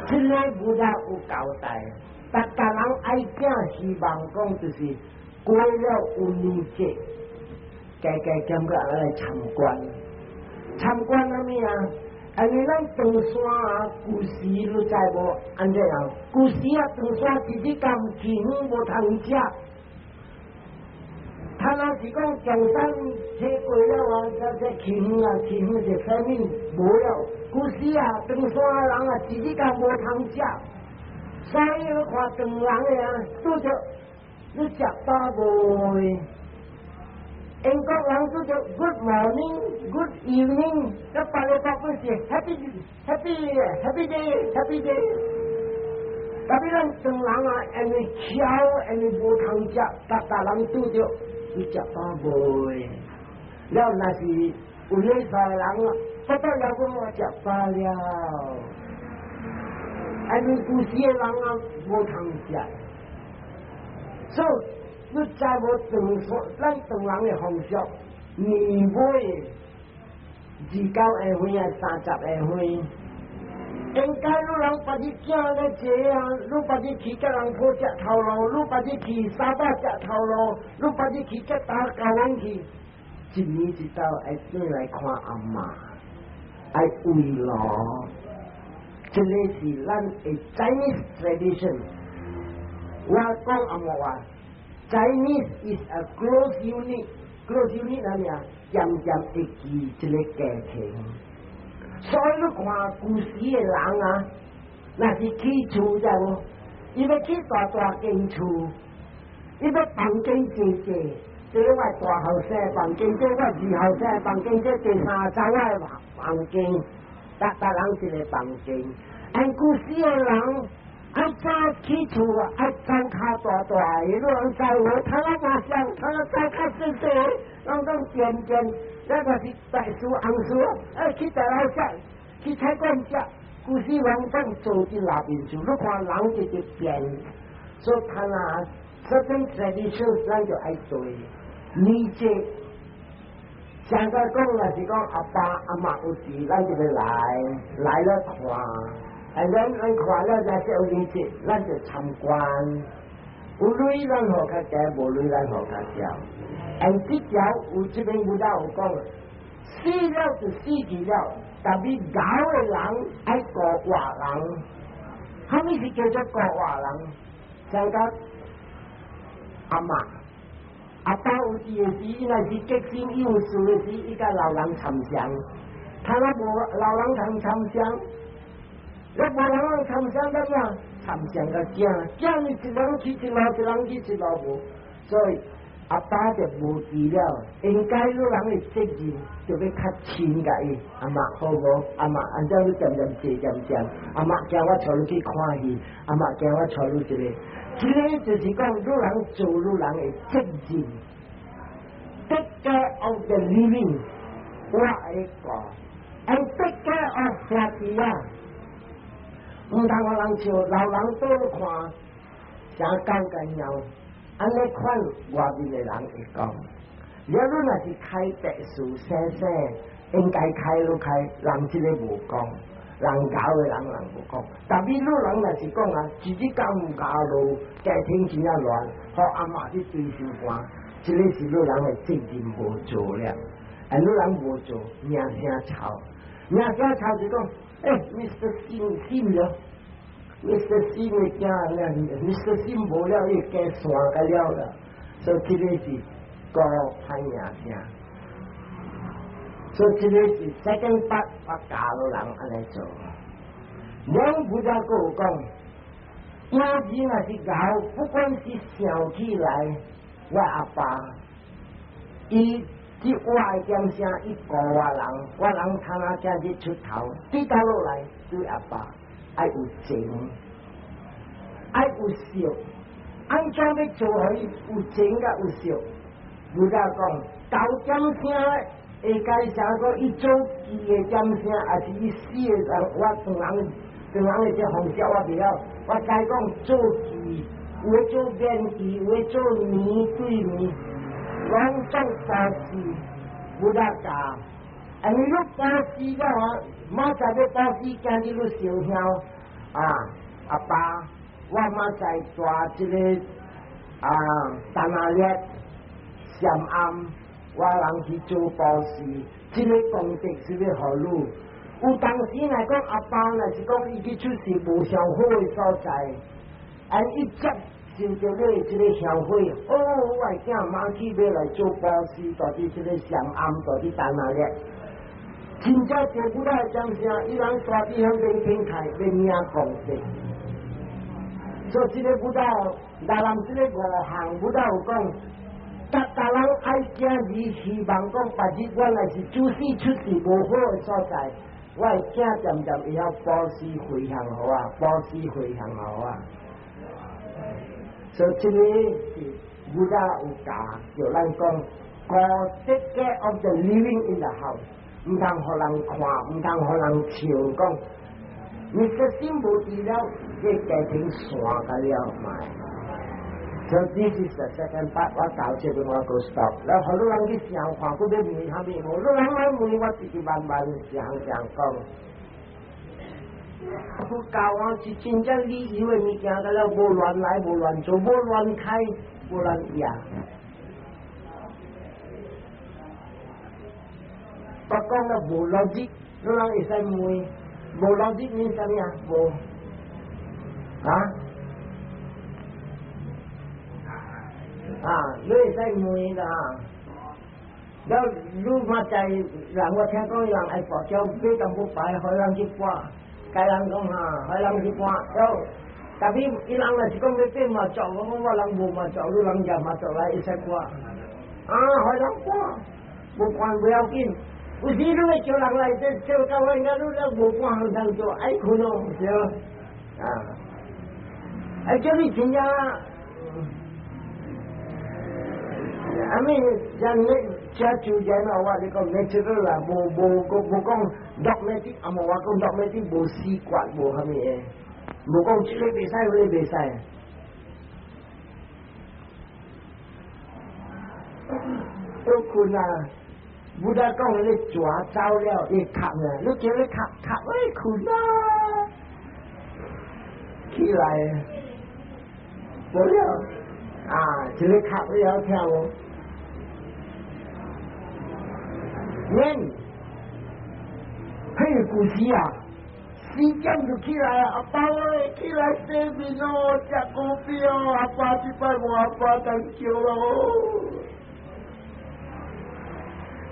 這个佛有交代，逐逐人愛囝希望講就是過了有年節。加加減減來參觀，參觀啥物啊？因為咱唐山啊，舊時你知無？按怎樣？舊時啊，唐山一日工去遠無通食。他若是講中山切過了啊，這去遠啊，去遠就 famine 無了。舊時啊，唐山人啊，一日工無通食，所以你看唐人的啊，拄著你食飽無？英國人拄著 Good morning, Good evening，這別个國本是 Happy Happy Happy Day Happy Day。Tapi 咱唐人啊，因為澆，因為無通食，逐逐人拄著你食飽無？了若是有禮貌的人，不得了，講我食飽了。因為舊時的人啊，無通食，所以你知無唐山咱唐人的風俗，年尾29下歲啊，30下歲，應該你人別日囝咧坐啊，你別日去佮人鋪食頭路，你別日去沙巴食頭路，你別日去佮打交往去，一年一度愛轉來看阿嬤，愛慰勞，這个是咱的 Chinese tradition。我講紅話，Chinese is a close unit，close unit 啥物啊？漸漸會記這个家庭。所以你看舊時的人啊，若是起厝知無？伊欲起大大間厝，伊欲房間濟濟，這个我大後生房間，這个我二後生房間，這第三查某的房間，逐逐人一个房間。按舊時的人愛早起厝啊，愛走較大大的，你攏知無？頭仔嘛像，頭仔走較細細，攏總漸漸。那個是白事紅事，哎，去大樓食，去菜館食，舊時攏總做佇內面厝，你看人直直變，所以他若 certain tradition 咱就愛做。年節，現在講若是講阿爸阿媽有佇，咱就欲來，來了看，啊，咱咱看了若是有年節，咱就參觀。有鐳咱予較濟，無鐳咱予較少。And 這條有這邊佛有講，死了就死去了，但是𠢕的人愛顧活人，啥物是叫做顧活人？像講阿嬤、阿爸有佇的時，伊若是激心伊有事的時，伊佮老人參詳。他若無老人通參詳，若無人通參詳，怎樣？參詳共囝，囝伊一人去一路，一人去一路無，所以阿爸就無記了。應該你人的責任就欲較親共伊。阿嬤好無？阿嬤按怎你漸漸坐漸漸？阿嬤驚我帶你去看戲，阿嬤驚我帶你一个，這个就是講你人做你人的責任。care of the living，我會顧，and take care of 兄弟啊，毋通予人笑，老人倒看，像狗共貓，按呢款外面的人會講。了你若是開白事生生，應該開就開，人這个無講，人𠢕的人人無講。但比你人若是講啊，一日工有𠢕路，家庭真正亂，予阿嬤去追相趕，這个是你人的責任無做了。啊，你人無做，名聲臭，名聲臭就講，欸，Mr. Sim 死了，Mr. Sim 的囝，Mr. Sim 無了，伊家散個了啦，所以這个是個歹名聲。所以這个是 second part，我教人按呢做。兩菩薩閣有講，有時若是𠢕，不管是想起來，我阿爸，伊這我的點聲，伊顧我人，我人窗仔今日出頭，跌倒落來對阿爸愛有情，愛有惜，按怎欲做予伊有情佮有惜？菩薩講，九點聲會解啥講？伊做記的點聲，抑是伊死的人？我當人當人的這方式我袂曉，我知講做記，有的做面記，有的做面對面，攏總布施，菩薩教。啊，你欲布施了啊，明仔欲布施，今日你燒香啊，阿爸，我明仔帶這个啊，丹那烈禪庵，我人去做布施，這个功德是欲予你。有當時來講，阿爸若是講伊去出世無上好的所在，啊，伊接受著你這个香火，哦，我的囝馬去欲來做布施，蹛佇這个禪庵，蹛佇丹那烈。真正做不來講聲，伊人蹛佇遐邊天開，欲領功德。所以這个佛教，大人這个五項，佛教有講，逐逐人愛囝兒希望講，別日我若是主死出世無好的所在，我的囝漸漸會曉布施回向予我，布施回向予我。所以這个是佛教有教，叫咱講，take care of the living in the house，毋通予人看，毋通予人笑講，你這心無佇了，這家庭散個了嘛。So this is the second part，我教這個我閣 stop。然後予人去想看，閣欲問啥物無？你人來問我，直直慢慢詳詳講。佛教啊是真正理由的物件，個了無亂來，無亂做，無亂開，無亂壓。我講了無邏輯，你人會使問，無邏輯你啥物啊？無啊？啊，你會使問啦。了，你嘛知人我聽講人愛跋筊，買淡薄牌，予人去跋，該人講哈，予人去跋。了，特別伊人若是講欲變麻將，我講我人無麻將，你人舉麻將來會使跋。啊，予人跋，無關不要緊。有時你欲叫人來這叫到我，應該你了無半項通做，愛睏哦，對。啊，愛叫你真正。阿咪像你這自然啊，我你講 natural 啦，無無講無講 dogmatic，啊無我講 dogmatic 無死決無蝦米的，無講這个袂使，彼个袂使。都睏啊！佛陀講你蛇走了，伊哭呢，你叫你哭哭，哎睏啊！起來，無了，啊，這个哭你曉聽無？免，彼个故事啊，4點就起來啊！阿爸喂，起來洗面哦，食糕餅哦，阿爸這擺無阿爸當叫咯。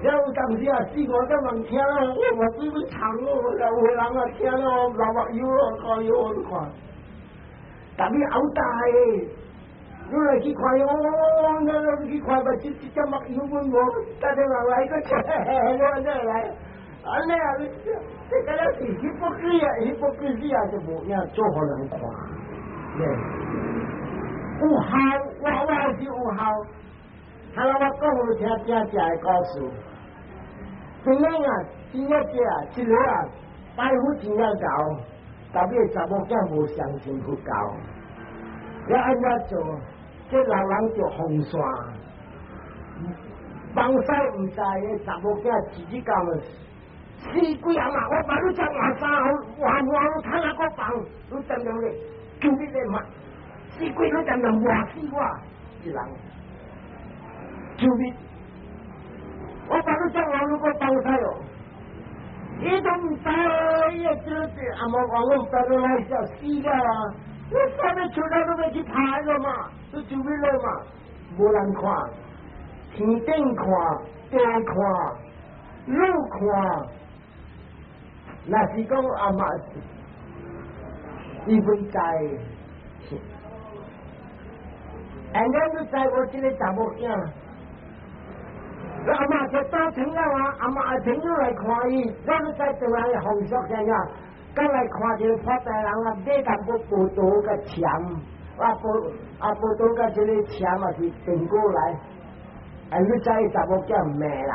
了有當時啊，四五點人聽了，我目水欲長哦，有個人啊聽了流目油咯，看油你看。但你好大的，你來去看哦，你去看吧，一一隻目油阮無，大家人來個切，我安呢來，按呢啊，你這個了是 hypocrite 啊，hypocrisy 啊，就無影做予人看，對。有效，我我是有效。頭先我講予聽正正的故事。真正啊，真正這啊，這個啊，拜佛真正𠢕，特別查某囝無相信佛教，你按怎做？這老人就風沙，放屎毋知的查某囝自己講的，死鬼阿媽，我把你這換衫好，換換你通啊個放，你怎樣咧？求你咧嘛，死鬼你怎樣磨死我？一人，求你，我把你這換你個放屎哦，伊都毋知哦，伊會這阿毛講我毋知你來笑死了啊！你啥物出來都欲去拍了嘛，你就欲了嘛，無人看，天頂看，地看，路看，若是講阿媽，伊袂知。按呢你知無這個查某囝？阿媽就打聽了啊，阿媽的朋友來看伊，咱你知台灣的風俗啥樣？剛來看這個破病人啊，買淡薄葡萄佮簽，啊葡啊葡萄佮這個簽嘛是蘋果來，啊你知查某囝罵人，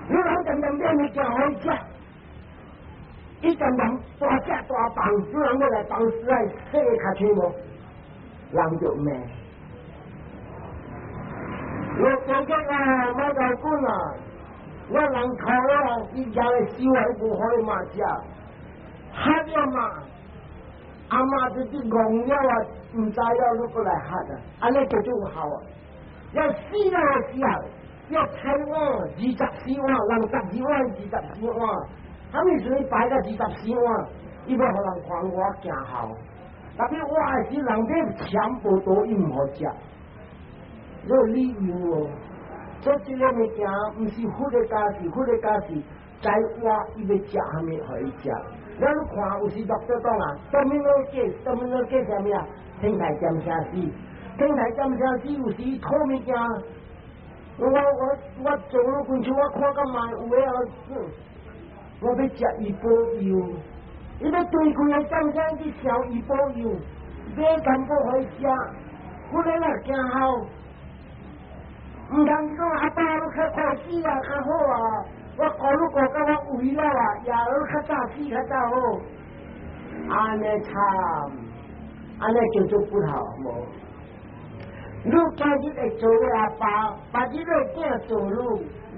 你人常常買物件予伊食，伊常常大食大放，你人欲來放屎來洗較清無？人就罵。我感覺啊，馬大滾啊，我人靠了，伊家的手還無予伊媽食，喝了嘛，阿媽就去戇了啊，毋知了，你閣來喝啊，按呢叫做有孝啊。要死了時候，要菜碗24碗，人12碗24碗，啥物時陣擺個二十四碗，伊欲予人看我行孝。特別我是人哋全部都伊毋予食，有理由哦。所以這個物件毋是佛的教示，佛的教示在我伊欲食啥物，予伊食。咱看有時doctor 講啊，terminal case，terminal case 啥物啊？天台點聲死，天台點聲死，有時討物件。我做了關手，我看甲嘛有的啊，我欲食伊保佑，伊欲對開個點聲去想伊保佑，買淡薄予伊食，本來若行孝。毋通講阿爸你較快死啊，較好啊！我顧你顧甲我為了啊，也你較早死較早好。按呢慘，按呢叫做不孝無。你今日會做阿爸，別日你囝做你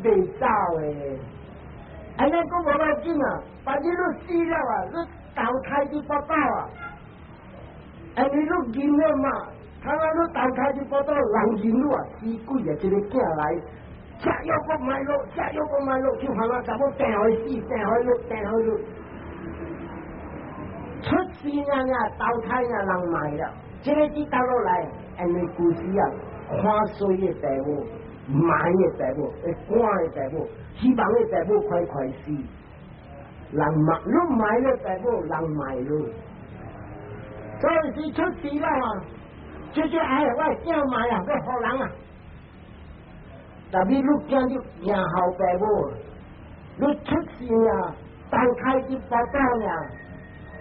袂走的。按呢閣無要緊啊，別日你死了啊，你投胎佇腹肚啊，按呢你認了嘛？他講你投胎佇腹肚，人認你啊，死鬼啊！這個囝來，食藥閣買落，食藥閣買落，就看那查某掟予死，掟予你，掟予你。出世啊，投胎啊，人賣了，這個字倒落來，因為故事啊，看衰的父母，賣的父母，會趕的父母，希望的父母快快死，人賣，你賣了父母，人賣你，所以是出事了啊！這這哎，我的囝賣啊，欲予人啊！特別你囝就行孝父母，你出世啊，投胎佇腹肚爾，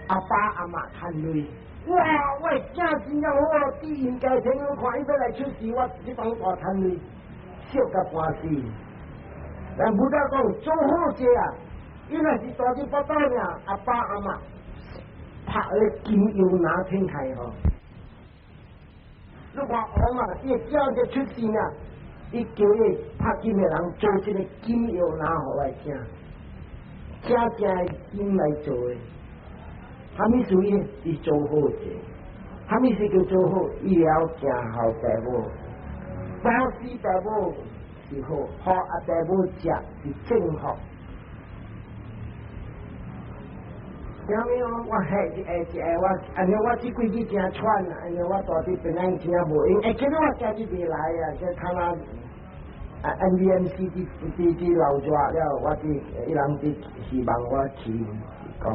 阿爸阿媽趁鐳。哇！我的囝真正好，佇應該聽我看伊欲來出世，我這幫大趁鐳，燒甲半死。但佛陀講做好事啊，伊若是蹛佇腹肚爾，阿爸阿媽拍個金腰拿天開吼。你看王啊，伊個囝就出世啊，伊叫伊拍金的人做這個金腰拿予我囝，正正的金來做的。啥物事伊伊做好者，啥物事叫做好？伊會曉行孝父母，布施父母是好，予阿父母食是正福。聽沒有？我下一下一下我，按呢我這幾日真喘，按呢我蹛佇平安真無閒。欸，今日我今日袂來啊，這他媽啊 NVMC 佇佇佇樓熱了，我佇伊人佇希望我去講。